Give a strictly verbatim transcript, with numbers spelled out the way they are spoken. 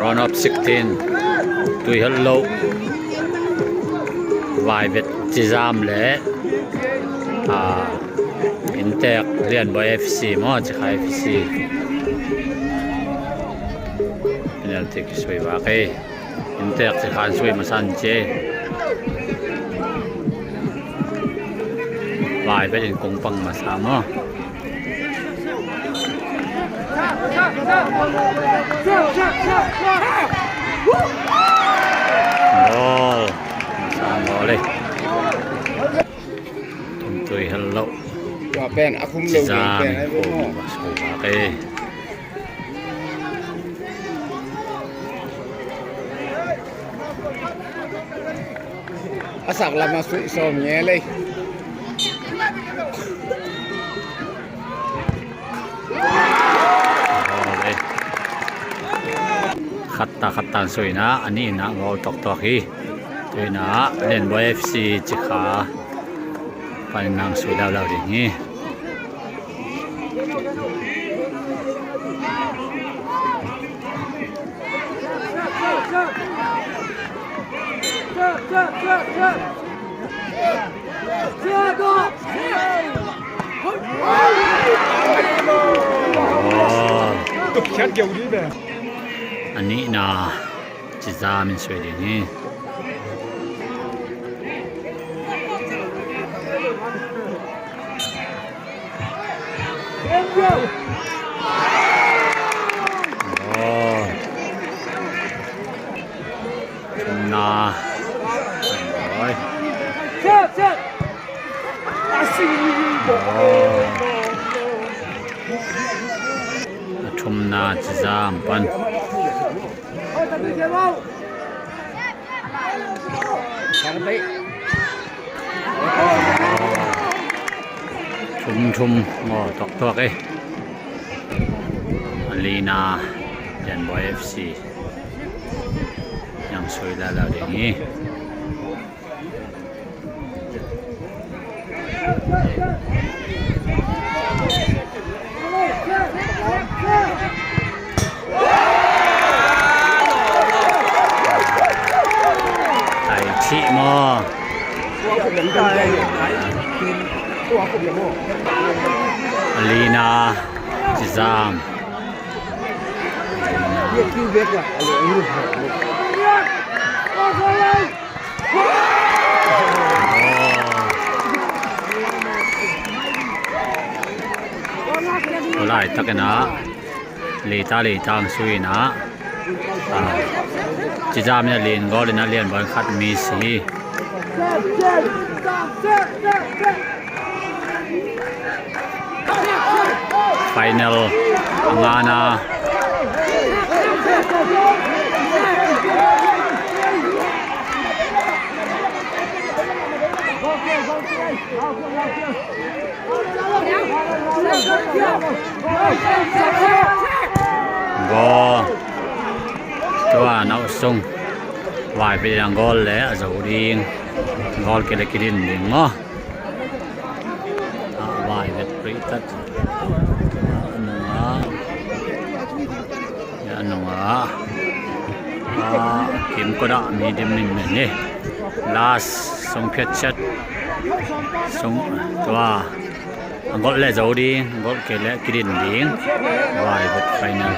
Round of sixteen, Tuihalloh, Vaivet Cizam le, ah, Inntek Lianbawi F C maw, Cikha F C. Penalty kisui vak ei. Inntek Cikha in sui masa in ci. Vaivet in kong pang masa maw. Goal. Sang goal ei. Tuihalloh. Tua pen a khum lo Cizam pen in ai khum maw. Sui vak ei. A sak lamah suih sawm nge lei. Khatta khatta in sui in ah, a nihna goal tawktawk hi. Tuinah Lianbawi F C Cikha panin nang sui laulau ding hi. A nihna Cizam in sui ding hi. Aw. Thumna. Oi. Aw. A thumna Cizam pan. Thum thum maw, tawktawk ei. A lina Lianbawi F C. Nang sui laulau ding hi. Ai, thih maw. A lina Cizam. Laitak in ah, leita leita ang sui in ah, ah, Cizam in a lin goal in ah Lianbawi khat miss hi. Final a ngana. Goal. Tua nau sung. Vaivet in goal le a zo ding. Goal kei le kidin ding maw. Ah, Vaivet free tat. A nungah. A nungah. Ah, kim kodah mi dim min min ni. Last sung phiat chat. Sung tua. A goal le zo ding, a goal kei le kidin ding. Vaivet final.